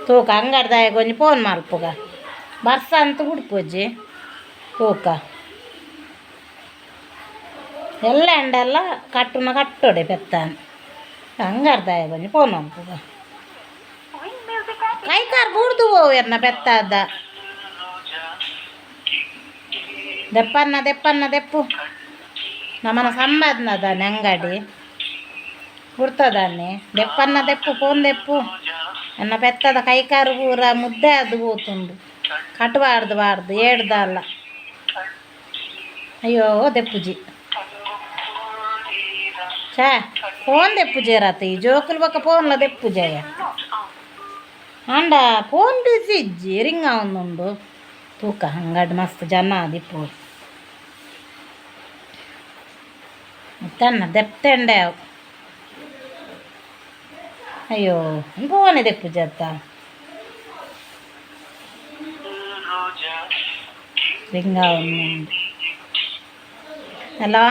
ತೂಕ ಅಂಗಡ್ದಾಯ ಒಂಜಿ ಫೋನ್ ಮಲ್ಪುಗ ಬರ್ಸ ಅಂತ ಬುಡ್ಪುಜಿ ತೂಕ ಎಲ್ಲ ಅಂಡಲ್ಲ ಕಟ್ಟುನ ಕಟ್ಟೋಡೆ ಪೆತ್ತಾನ್ ಅಂಗಡ್ದಾಯ ಒಂಜಿ ಫೋನ್ ಮಲ್ಪುಗ ಕೈಕಾರ್ ಬೂಡ್ದು ಹೋವೆರ್ನ ಪೆತ್ತಾದ ದೆಪ್ಪನ್ನ ದೆಪ್ಪನ್ನ ದೆಪ್ಪು ನಮ್ಮನ ಸಂಬಾದ್ನದಾನೆ ಅಂಗಡಿ ಗುರ್ತದಾನೆ ದೆಪ್ಪನ್ನ ದೆಪ್ಪು ಫೋನ್ ದೆಪ್ಪು ಎನ್ನ ಪೆತ್ತದ ಕೈಕಾರು ಪೂರ ಮುದ್ದೆ ಅದು ಪೋತುಂಡು ಕಟ್ಬಾರ್ದು ಬಾರ್ದು ಏಡ್ದಲ್ಲ. ಅಯ್ಯೋ ದೆಪ್ಪುಜಿ ಛೇ ಫೋನ್ ದೆಪ್ಪುಜೇರಾತ ಈ ಜೋಕುಲು ಬೊಕ್ಕ ಫೋನ್ಲ ದೆಪ್ಪುಜಯ ಆಂಡ ಫೋನ್ ಬಿಸಿ ಇಜ್ಜಿ ರಿಂಗ್ ಆವೊಂದುಂಡು ತೂಕ ಅಂಗಡಿ ಮಸ್ತ್ ಜನ ಆದಿಪ್ಪು ತನ್ನ ದೆಪ್ತೆಂಡೆ. ಅಯ್ಯೋ ಫೋನೆ ದೆಪ್ಪುಜತ್ತ ರಿಂಗ್ ಆವೊಂದುಂಡು. ಹಲೋ.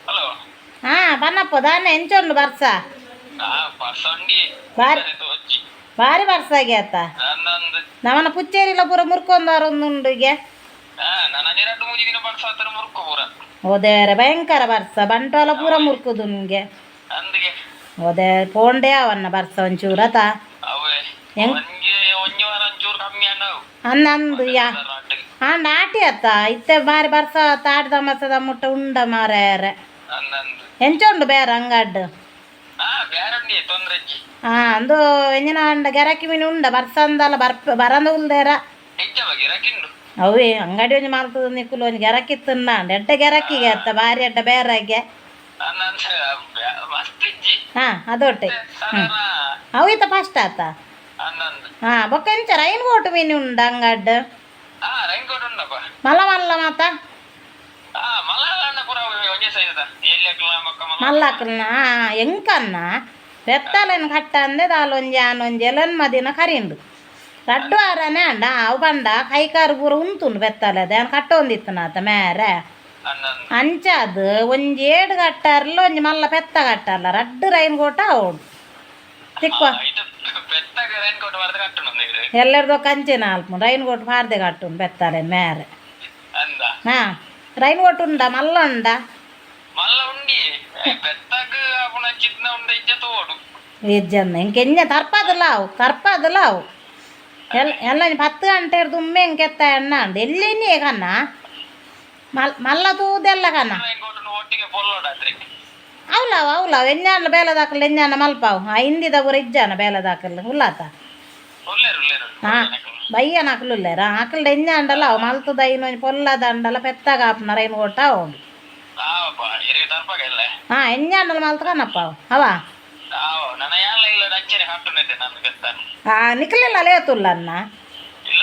ಹಲೋ. ಹಾ ಬನ್ನಪ್ಪ ದಾನೆ ಎಂಚ ಉಂಡು ಬರ್ಸ? ಆ ಪರ್ಸಂಡಿ. ಬಾರಿ. ತೋಚಿ. ಬಾರಿ ಬರ್ಸ ಆಗ್ಯಾತ. ನಂದೊಂದು. ನಮನ ಪುಚ್ಚೇರಿಲ ಪೂರ ಮುರ್ಕೊಂದಾರೊಂದುಂಡು ಈಗ. ಹಾ ನನ್ನ ಎರಡು ಮೂಜಿ ದಿನ ಬರ್ಸ ಆತರ ಮುರ್ಕು ಪೂರ. ಓದೇರೆ ಭಯಂಕರ ಬರ್ಸ ಬಂಟ್ವಾಳ ಪೂರ ಮುರ್ಕುದು ನಿಮಗೆ. ಅಂದಿಗೆ. ಓದೇ ಪೋಂಡೆ ಅವನ್ನ ಬರ್ಸ ಒಂಚೂರತ. ಅವೇ. ಹೆಂಗ್? ಒಂಜಿ ಒಂಜಿ ವಾರ ಒಂಚೂರು ಕಮ್ಮಿ ಅಣ್ಣವು. ಅಂದ ಅಂದು ಯಾ ಆಂಡ ಆಟಿ ಅತ್ತ ಇತ್ತೆ ಬಾರಿ ಬರ್ಸ ತಾಡ್ದ ಮಸದ ಮುಟ್ಟ ಉಂಡ ಮಾರಾಯರೆ. ಅಂದಂದು. ಎಂಚ ಉಂಡು ಬೇರೆ ಅಂಗಡ್ಡು? ಹಾ ಬೇರೆ ಉಂಡಿ ತೊಂದ್ರೆ ಇಜ್ಜಿ. ಹಾ ಅಂದು ಎಂಜಿನ ಅಂಡ ಗೆರಕಿ ಮೀನು ಉಂಡ ಬರ್ಸಂದಲ್ಲ ಬರ್ಪ ಬರಂದ ಉಲ್ದೇರ. ಹೆಚ್ಚ ಬಗ್ಗೆ ರಕಿಂಡು. ಅವೇ ಅಂಗಡಿ ಒಂಜಿ ಮಲ್ತದ ನಿಕ್ಕುಲು ಒಂಜಿ ಗೆರಕಿ ತಿನ್ನ ಎಡ್ಡೆ ಗೆರಕಿಗೆ ಅತ್ತ ಬಾರಿ ಎಡ್ಡೆ ಬೇರಾಗೆ. ಅಂದಂದ ಮಸ್ತ್ ಇಜ್ಜಿ. ಹಾ ಅದೊಟ್ಟೆ. ಸಾಧಾರಣ. ಅವು ಇತ್ತ ಫಸ್ಟ್ ಆತ. ಅಂದಂದು. ಹಾ ಬೊಕ್ಕ ಎಂಚ ರೈನ್ ಕೋಟ್ ಮೀನು ಉಂಡ ಅಂಗಡ್ಡು? ಹಾ ರೈನ್ ಕೋಟ್ ಉಂಡಪ್ಪ. ಮಲ್ಲ ಮಲ್ಲ ಮಾತ. ಹಾ ಮಲ್ಲ ಅಣ್ಣ ಪೂರ ಒಂಜೇ ಸೈಜ್ ಎಲ್ಲಿ ಹಾಕ್ಲ ಬೊಕ್ಕ ಮಲ್ಲ. ಮಲ್ಲಕ್ಕಲ್ನ ಎಂಕನ್ನ ಪೆತ್ತಲೆನ್ ಕಟ್ಟಂದೆ ದಾಲ ಒಂಜಿ ಆನ್ ಒಂಜಿ ಎಲನ್ಮ ದಿನ ಕರಿಂಡು ರಡ್ಡು ವಾರನೇ ಅಂಡ ಅವು ಪಂಡ ಕೈಕಾರು ಪೂರ ಉಂತುಂಡು ಪೆತ್ತಲೆದ ಯಾನ್ ಕಟ್ಟೊಂದಿತ್ತನಾತ ಮೇರೆ. ಅಂದಂದು. ಅಂಚಾದ್ ಒಂಜಿ ಏಡ್ ಕಟ್ಟಾರ್ಲ ಒಂಜಿ ಮಲ್ಲ ಪೆತ್ತ ಕಟ್ಟಾರ್ಲ ರಡ್ಡು ರೈನ್ ಕೋಟ ಅವಡು ತಿಕ್ವ. ಇದು ಪೆತ್ತಾಗ ರೈನ್ ಕೋಟ್ ಬರ್ದು ಕಟ್ಟುಂಡು ನೀರು. ಎಲ್ಲರದೋ ಕಂಚಿನ ಅಲ್ಪ ರೈನ್ ಕೋಟ್ ಪಾರ್ದೆ ಕಟ್ಟುಂಡು ಪೆತ್ತಲೆನ್ ಮೇರೆ. ಅಂದ. ಹಾ ರೈನ್ ಕೋಟ್ ಉಂಡ ಮಲ್ಲ ಉಂಡ? ಮಲ್ಲ ಉಂಡಿ ಪೆತ್ತಾಗ ಅಪುನ ಚಿತ್ನ ಉಂಡ ಇಜ್ಜ ತೋಡು. ಇಜ್ಜಂದ ಇಂಕೆಂಜ ತರ್ಪದಲ್ಲ ಅವು ತರ್ಪದಲ್ಲ ಅವು ಎಲ್ಲ ಎಲ್ಲ 10 ಗಂಟೆ ದುಮ್ಮೆ ಇಂಕೆತ್ತ ಎಣ್ಣ ಉಂಡು ಎಲ್ಲಿ ಕನ್ನ ಮಲ್ ಮಲ್ಲ ತೂದೆಲ್ಲ ಕನ್ನ. ರೈನ್ ಕೋಟ್ ಒಟ್ಟಿಗೆ ಪೊಲ್ಲೋಡಾತ್ರಿ. ಅವಲಾವ ಅವಲಾವ ಎಂಜಾನ ಬೇಲದಾಕಲ್ ಎಂಜಾನ ಮಲ್ಪಾವು ಆ ಹಿಂದಿದ ಪೂರ ಇಜ್ಜಾನ ಬೇಲದಾಕಲ್ ಉಲ್ಲಾತ. ಉಲ್ಲೇರು ಉಲ್ಲೇರು. ಹಾ ಬಯ್ಯನ ಅಕ್ಲು ಉಲ್ಲೇರ ಅಕ್ಲು ಎಂಜಾಂಡಲ್ಲ ಅವು ಮಲ್ತದ ಇನ್ನೊಂದು ಪೊಲ್ಲದ ಅಂಡಲ ಪೆತ್ತಾಗ ಆಪುನ ರೈನ್ ಕೋಟ ಅವು. ಆವಪ್ಪ ಇರಿಗೆ ತರ್ಪಾಗ ಇಲ್ಲ. ಹಾ ಎಂಜಾಂಡಲ ಮಲ್ತ ಕನಪ್ಪ ಅವು ಅವ. ಆವ ನನ್ನ ಯಾಲ ಇಲ್ಲ ಅಂಚನೆ ಕಟ್ಟುನಿದ್ದೆ ನಾನು ಪೆತ್ತಾನು. ಆ ನಿಕ್ಲೆಲ್ಲ ಲೇತುಲ್ಲನ್ನ. ಇಲ್ಲ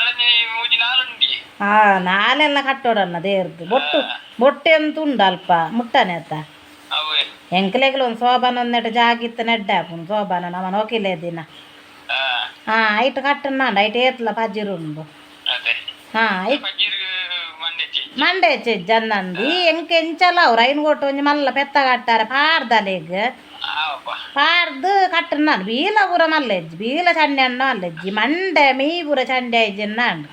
ಮೂಜಿ ನಾಲುಂಡಿ. ಆ ನಾಲೆಲ್ಲ ಕಟ್ಟೋಡನ್ನ ದೇರ್ದು ಬೊಟ್ಟು ಬೊಟ್ಟೆ ಅಂತ ಉಂಡು ಅಲ್ಪ ಮುಟ್ಟನೆ ಅತ್ತ. ಅವೇ. ಎಂಕ್ಲೆಗ್ಲ ಒಂದು ಸೋಬಾನ ಒಂದೆಟ ಜಾಗಿತ್ತು ನೆಡ್ಡೆ ಆಪುಂಡು ಸೋಬಾನ ನಮ್ಮನ ಹೋಗಿಲ್ಲ ದಿನ. ಹಾ. ಹಾ ಐಟ್ ಕಟ್ಟನ್ನಾಂಡ ಐಟ್ ಏತ್ಲ ಪಜಿರು ಉಂಡು. ಅದೇ. ಹಾ ಐಟ್. ಪಜೀರ್ ಮಂಡೆಚಿ. ಮಂಡೆ ಜನ್ನಂದಿ ಎಂಕ್ ಎಂಚಲ ಅವು ರೈನ್ ಕೋಟ್ ಒಂಜಿ ಮಲ್ಲ ಪೆತ್ತ ಕಟ್ಟಾರೆ ಪಾಡ್ದಲೆಗ್. ಆವಪ್ಪ. ಪಾಡ್ದು ಕಟ್ಟನ್ನಾಂಡ್ ಬೀಲ ಪೂರ ಮಲ್ಲೆಜ್ಜಿ ಬೀಲ ಚಂಡೆ ಅಣ್ಣ ಮಲ್ಲೆಜ್ಜಿ ಮಂಡೆ ಮೀ ಪೂರ ಚಂಡೆ ಆಯ್ಜನ್ನಾಂಡ್.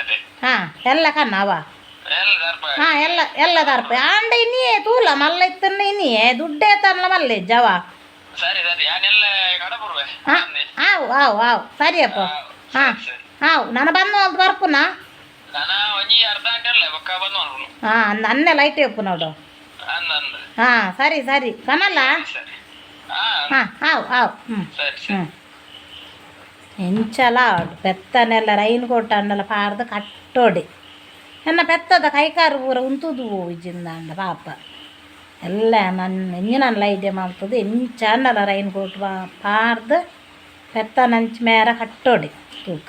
ಅದೇ. ಹಾ ಎಲ್ಲ ಕನ್ನ ಅವ. ಎಲ್ಲ ತರ್ಪಾಗ. ಹಾ ಎಲ್ಲ ಎಲ್ಲ ತರ್ಪ ಆಂಡ ಇನ್ನಿಯೇ ತೂಲ ಮಲ್ಲ ಇತ್ತನ್ನ ಇನ್ನಿಯೇ ದುಡ್ಡೇ ತನ್ನ ಮಲ್ಲೆಜ್ಜವ. ಸರಿ ಸರಿ ಯಾನೆಲ್ಲ ಕಡಪುರ್ವೆ. ಹಾ ಆವು ಆವು ಆವು ಸರಿಯಪ್ಪ ಹಾ. ಸರಿ. ಆವು ನಾನು ಬಂದು ಒಂದು ಬರ್ಪುನಾ? ನಾನು ಒಂಜಿ ಅರ್ಧ ಗಂಟೆ ಅಲ್ಲ ಬೊಕ್ಕ ಬಂದು ಮಾಡ್ರು. ಹಾ ಅನ್ನೆ ಲೈಟ್ ಉಪ್ಪು ನೋಡು. ಅಂದ ಅಂದ. ಹಾ ಸರಿ ಸರಿ ಕನಲ್ಲ. ಸರಿ ಹಾ. ಹಾ ಆವು ಆವು ಹ್ಞೂ. ಸರಿ ಸರಿ. ಹ್ಞೂ ಎಂಚಲ ಪೆತ್ತನೆಲ್ಲ ರೈನ್ ಕೋಟ್ ಅಂಡಲ ಪಾಡ್ದು ಕಟ್ಟೋಡಿ ಎನ್ನ ಪೆತ್ತದ ಕೈಕಾರು ಪೂರ ಉಂತುದು ಇಜ್ಜಿಂದಾಂಡ ಪಾಪ ಎಲ್ಲ ನನ್ನ ಎಂಜಿನಲ್ಲ ಐಡಿಯಾ ಮಲ್ತದು ಎಂಚ ಅಂಡಲ ರೈನ್ ಕೋಟ್ ಪಾಡ್ದು ಪೆತ್ತ ನಂಚ್ ಮೇರ ಕಟ್ಟೋಡಿ ತೂಕ.